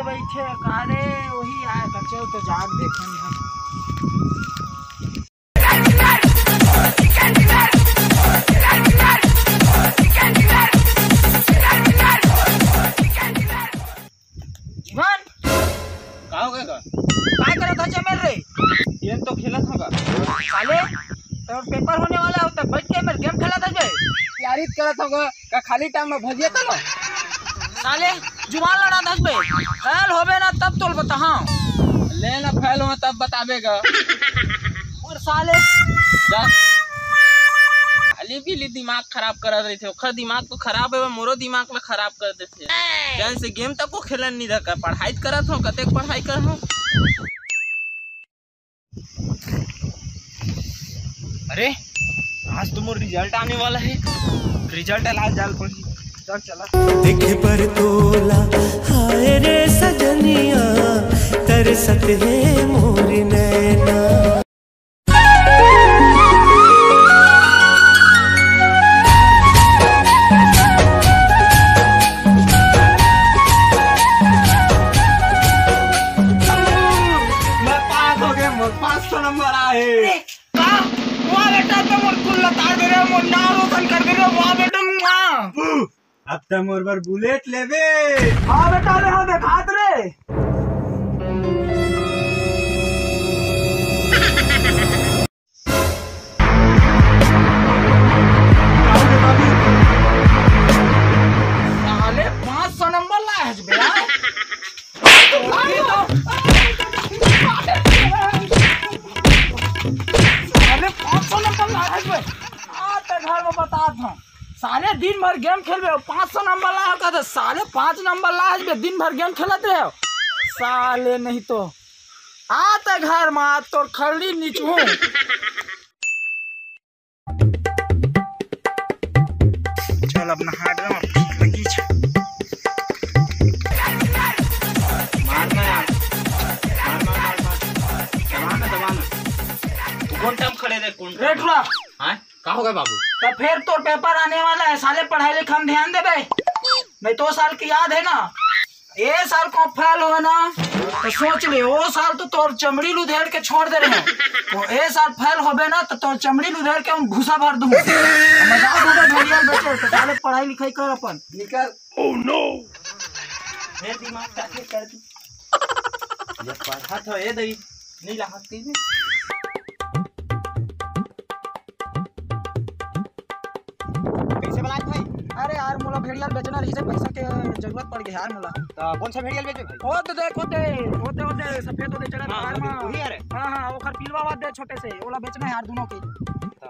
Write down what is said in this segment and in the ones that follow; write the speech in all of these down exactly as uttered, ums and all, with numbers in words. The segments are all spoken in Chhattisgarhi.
बइठे का रे, वही आय का, चल तो जाके देखन हम। जीवन, का हो गए का? काय करत हस चमेर रे? गेम तो खेलत हँव का। साले, तोर पेपर होने वाला हे, तब बइठ के मेर गेम खेलत हस बे। तैयारी करत हँव का, का खाली टाइम में भजिया तलो। साले, जुबान लड़ात हस बे। फेल होबे ना तब तोल बताहूँ। ले ना फेल हो तब बताबे गा। अउ साले। जा। खाली पीली दिमाग खराब करत रहिथे, ओखर दिमाग तो खराब हे, मोरो दिमाग ला खराब कर देथे। चैन से गेम तक को खेलन नइ देवय, पढ़ाई करत हँव, कतेक पढ़ाई करहूँ। अरे, आज तो मोर रिजल्ट आने वाला हे। रिजल्ट ला जाल पड़ी। चल, चला। देखे बर तोला, हाय रे सजनिया, तरसत हे मोर नैना। मैं पास हो गए, मोर पाँच सौ नंबर आए। का? वाह बेटा, तो मोर कुल लतार दे रहे, मोर नाम रोशन कर दे रहे, वाह बेटा, वाह। अब तो मोर बर बुलेट लेबे। हाँ बेटा, ले हाँ देखात रे। साले पाँच सौ नंबर लाए हस बे, हाँ? साले पाँच सौ नंबर लाए हस बे। आ, ते घर में बतात हँव। साले दिन भर गेम खेलबे, पाँच सौ नंबर लाए हस का, साले पाँच नंबर लाए हस बे, दिन भर गेम खेलत रहे। साले नहीं तो आ ते घर में तोर खल्ली निचहूँ। चल अब नहा डर, लगी छ। मार ना यार, मार, मार, मार, मार। दबा ना, दबा ना। तू कौन टाइम खड़े रे, कौन रे टाइम? टुरा। हाँ? का हो गए बाबू? तो फिर तोर पेपर आने वाला हे, साले पढ़ाई लिखाई में ध्यान देबे, नहीं तो साल की याद हे ना, ए साल को फेल होबे ना, तो सोच ले, ओ साल तो तोर चमड़ी ल उधेड़ के छोड़ दे रहे हैं। तो ए साल फेल होबे ना, तो तोर चमड़ी ल उधेड़ के हम भूसा भर दूँ। मजाक उधर भेड़िया बेचे, तो साले पढ़ाई लिखाई कर अपन। निकल। Oh no! ए दिमाग का ठीक कर दी। जब पढ़ा था, ए दई, नहीं लगा के। कैसे बनाए भाई? अरे यार, मोला भेड़िया बेचना रहिस हे, पैसा के जरूरत पड़ गई यार मोला। तो कौन सा भेड़िया बेचे भाई? वो तो देख, वो दे, वो दे, वो दे, सफेद वो दे, चला हाँ, बाहर वो में। वही है रे। हाँ, हाँ, वो खर पिलवा वाला दे छोटे से, ओला बेचना हे यार दोनों के। तो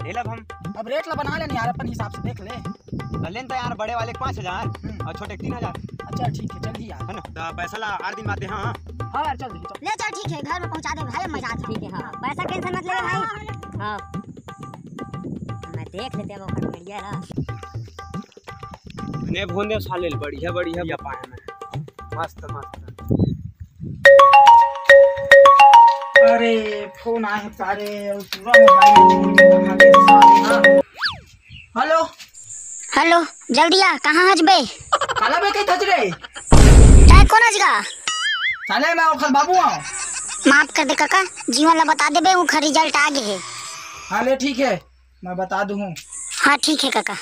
ले लब हम। अब रेट ला बना लेना यार, अपन हिसाब से देख ले। तो लेन तो यार, बड़े वाले के पाँच हजार हम्म। और छोटे के तीन हजार। अच्छा, ठीक है, चल जी यार। है ना? तो पैसा ला आठ दिन बाद दे, हाँ, हाँ। हाँ यार, चल जी, चल। ले चल, ठीक है, घर में पहुंचा दे भाई, मजा आता। ठीक है, हाँ, पैसा टेंशन मत ले भाई। हाँ, मैं देख लेते हैं वो खर भेड़िया ला। ने भोंदे साले बढ़िया, बढ़िया पाए मैं। मस्त, मस्त। अरे, फोन आए हे सारे, अउ पूरा मोबाइल में फोन के कहा के सारे ना। हेलो। हेलो, जल्दी आ, कहाँ हस बे? काला बे कही थच रे? तैं कोन हस गा? साले, मैं ओखर बाबू हूँ। माफ कर दे काका, जीवन ला बता देबे, ओखर रिजल्ट आ गे हे। हाँ ले, ठीक है, मैं बता दूँ। हाँ, ठीक है काका।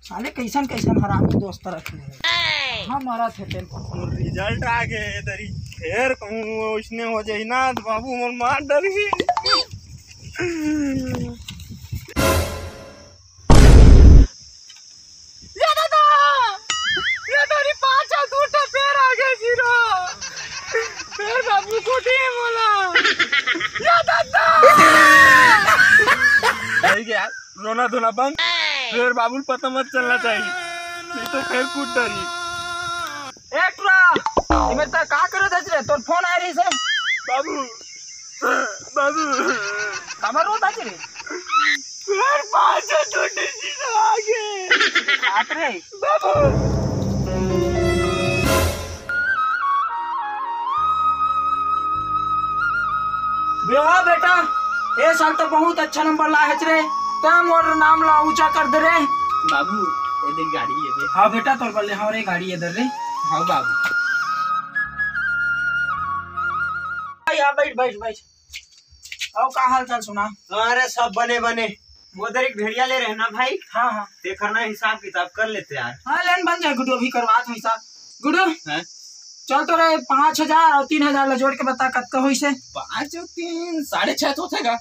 साले कैसन कैसन हरामी दोस्त रखे हैं। हाँ, मारा थे तेल। मोर रिजल्ट आ गे, तेरी फेर कहूँ ओइसने हो जाही ना, तो बाबू मोर मार डरही। ये दादा, ये तेरी पाँच और दू ठो फेर आ गे जीरो। फेर बाबू कूटी मोला। ये दादा। सही के यार। रोना धोना बंद। फेर बाबू ल पता मत चलना चाहिए, नहीं तो फेर कूट डरही। ए टुरा, ए मेर ता का करत हस रे? तोर फोन आए रहिस हे। बाबू, बाबू। काबर रोत हस रे? फेर पाँच सौ टूटी जीरो आ गे। बाप रे। बाबू। बे वाह बेटा, ए साल तो बहुत अच्छा नंबर लाए हच रे, तैं मोर नाम ला ऊंचा कर दे रे। बाबू, देख गाड़ी ये दे। हाँ बेटा, तोर बर ले हंव रे गाड़ी, ए दे रे। हाँ बाबू। हाँ, बैठ, बैठ, बैठ। अउ का हाल चाल सुना? अरे, सब बने बने। वो दे एक भेड़िया ले रहे ना भाई। हाँ, हाँ। तेखर ना हिसाब किताब कर लेते यार। हाँ, ले न, बन जाय गुड्डू, अभी करवात हंव हिसाब। गुड्डू, हैं? चल तो रे, पाँच हजार अउ तीन हजार ला जोड़ के बता, कतका होइस हे? पाँच अउ तीन, साढ़े छह तो होथे गा।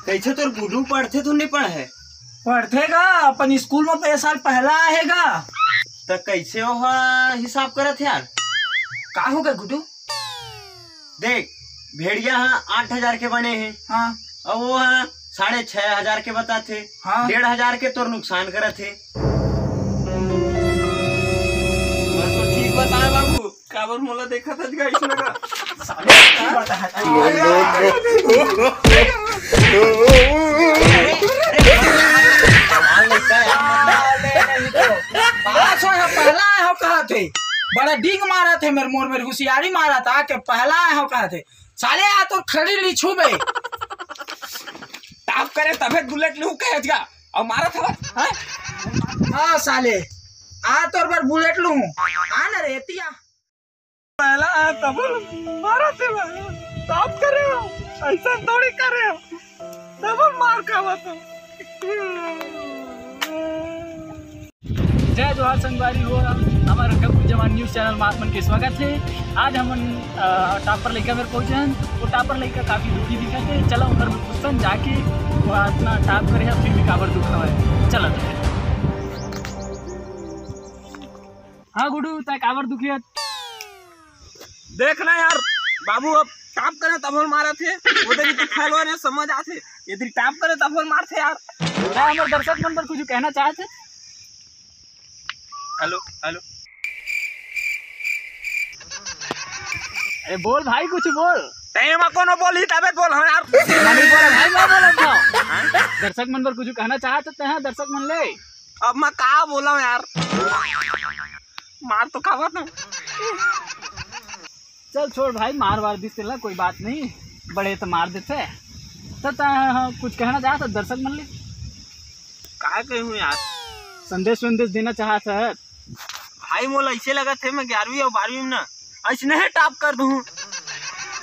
कइसे तोर गुड्डू पढ़थे तो नइ पढ़े? पढ़थे गा, अपन स्कूल में ए साल पहला आय हे गा। त कइसे ओहा हिसाब करत हे यार? का हो गे गुड्डू? देख, भेड़िया ह आठ हजार के बने हे, हाँ। अउ वो ह साढ़े छह हजार के बताथे, हाँ। डेढ़ हजार के तोर नुकसान करत हे। मैं तो ठीक बताय बाबू, काबर मोला देखत हस गा अइसने का? साले, ठीक बताय। पास हो, यहाँ पहला आय हो कहत हे, बड़ा डींग मारत हे, मेर मोर मेर हुसियारी मारत हे, आके पहला आय हो कहत हे। साले, आ तो खड़ी ली छू बे। टॉप करे तभे बुलेट लूं कहे गा। अउ मारत हवस, हैं? हाँ साले, आ तोर बर बुलेट लूं। आ ना रे, एती आ। पहला आ तब मारत हे भाई। टॉप करे हो, अइसन थोड़ी करे हो। तब मार खावत हो। जय जोहार संगवारी हो, हमर रंगपुर जवान न्यूज़ चैनल म आप मन के स्वागत हे। आज हमन, अ, टॉपर लइका मेर पहुंचे हन। वो टॉपर लइका काफी दुखी दिखत हे। चला ओकर पूछथन जाके, वो अतना टॉप करे हे, फिर भी काबर दुख हवय। चला तो। हाँ गुड्डू, तैं काबर दुखी हस? देख ना यार, बाबू अब टॉप करे तभो ल मारत हे, वो दे तो फैलवा ने समझ आथे, ये दे टॉप करे तभो ल मारथे यार। तैं हमर दर्शक मन बर कुछ कहना चाहत हे? Hello, hello. अरे बोल भाई, कुछ बोल। तैं मा कोनो बोलही तबे बोल, हाँ यार। मैं नहीं बोला भाई, मैं बोला था। हाँ? दर्शक मन बर कुछ कहना चाहत हे तैं, हाँ, दर्शक मन ले। अब मैं का बोला यार, मार तो खावत हूँ। चल छोड़ भाई, मार वार दिस तेला, कोई बात नहीं, बड़े तो मार देथे। तो ता, हाँ, कुछ कहना चाहत हे दर्शक मन ले? का कहूँ यार, संदेश वंदेश देना चाहत हे? भाई मोला अइसे लगत हे, मैं ग्यारहवीं अउ बारहवीं में ना अइसने ही टॉप कर दूँ,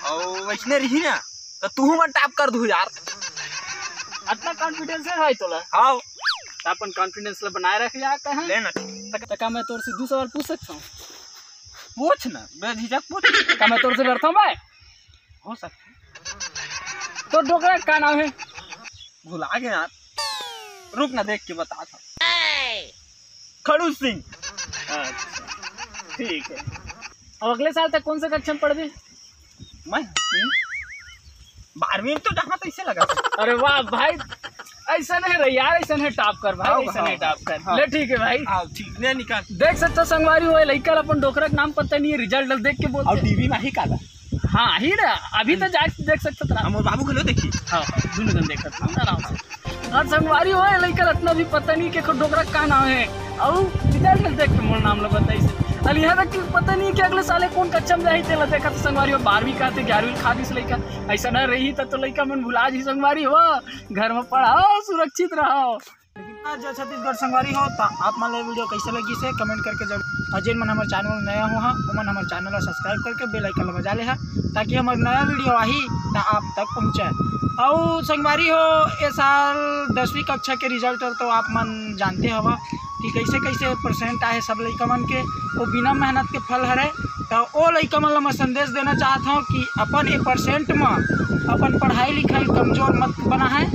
अउ वइसने रही ना तो तुहू मन टॉप कर दूँ यार। अतना कॉन्फिडेंस हे भाई तोला? हाँ। त अपन कॉन्फिडेंस ला बनाए रख यार, कहे। ले ना। त, त का मैं तोर से दू सवाल पूछ सकत हूँ? पूछ ना, बेझिझक पूछ। का मैं तोर से डरत हूँ भाई? हो सकथे। तोर डोकरा का नाम हे? भुला गे यार, रुक ना, देख के बताथंव। खड़ूस सिंह। अच्छा, ठीक हे। अब अगले साल तक कौन से कक्षा में पढ़बे? मैं? हम्म? बारहवीं में तो जहाँ तइसे लगथे। अरे वाह भाई, अइसने रह यार, अइसने टॉप कर भाई, हाँ, अइसने हाँ, टॉप कर। हाँ। ले ठीक हे भाई। हाँ, ठीक, ले निकाल। देख सकत हो संगवारी हो, ए लइका ल अपन डोकरा के नाम पता नहीं हे, रिजल्ट देख के बोलथे। अउ टीवी में ही काला। हाँ, ही ना, अभी तो जाके देख सकत हस ना। हम अउ बाबू घलो देखी। हाँ, हाँ, दुनों जन देखत हन, आराम से। अउ संगवारी हो, ए लइका ल अतना भी पता नहीं हे के डोकरा का नाम हे। अउ रिजल्ट ल देख के मोर नाम ल बताइस। अउ यहाँ तक कि पता नहीं हे कि अगले साल ए कौन कक्षा में जाही, तेला देखत हस संगवारी हो, बारहवीं का ते ग्यारहवीं ल खा दिस लइका। अइसने रही त तो लइका मन भुला जही संगवारी हो। घर में पढ़व, सुरक्षित रहव। लेकिन आज जय छत्तीसगढ़ संगवारी हो, त आप मन ला video कइसे लगिस हे, comment करके जरूर। अउ जेन मन हमर channel नया हो हा, ओमन हमर channel ला subscribe करके bell icon ला बजा ले हा, ताकि हमर नया video आही, त आप तक पहुँचे। अउ संगवारी हो, ए साल दसवीं कक्षा के result तो आप मन जानते हवा कि कइसे कइसे percent आए हे सब लइका मन के, वो बिना मेहनत के फल हरे। त ओ लइका मन ला मैं संदेश देना चाहत हूँ कि अपन ए percent म अपन पढ़ाई लिखाई कमजोर मत बनाहे,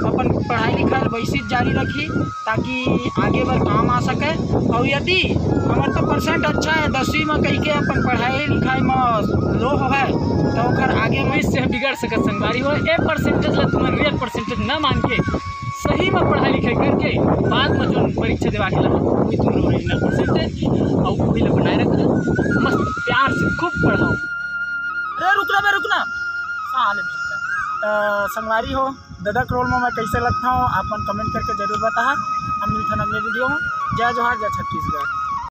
अपन पढ़ाई लिखाई ल वइसे जारी रखी, ताकि आगे बर काम आ सके। अउ यदि हमर तो percent अच्छा हे दसवीं म कहिके अपन पढ़ाई लिखाई म low होहे, त ओखर आगे भविष्य बिगड़ सकत संगवारी हो। ए percentage ला तुमन real percentage न मान के सही म पढ़ाई लिखाई करके बाद म जोन परीक्षा देवा के लगा, वही तुम लोग original percentage अउ वही ला बनाए रखना। मस्त प्यार से खूब पढ़ाओ। अरे रुक ना बे, रुक ना। साले भक्का। त संगवारी हो, ददा के role में मैं कइसे लगथंव, आप मन comment करके जरूर बताहा। हम मिलथन अगले video में। जय जोहार, जय छत्तीसगढ़।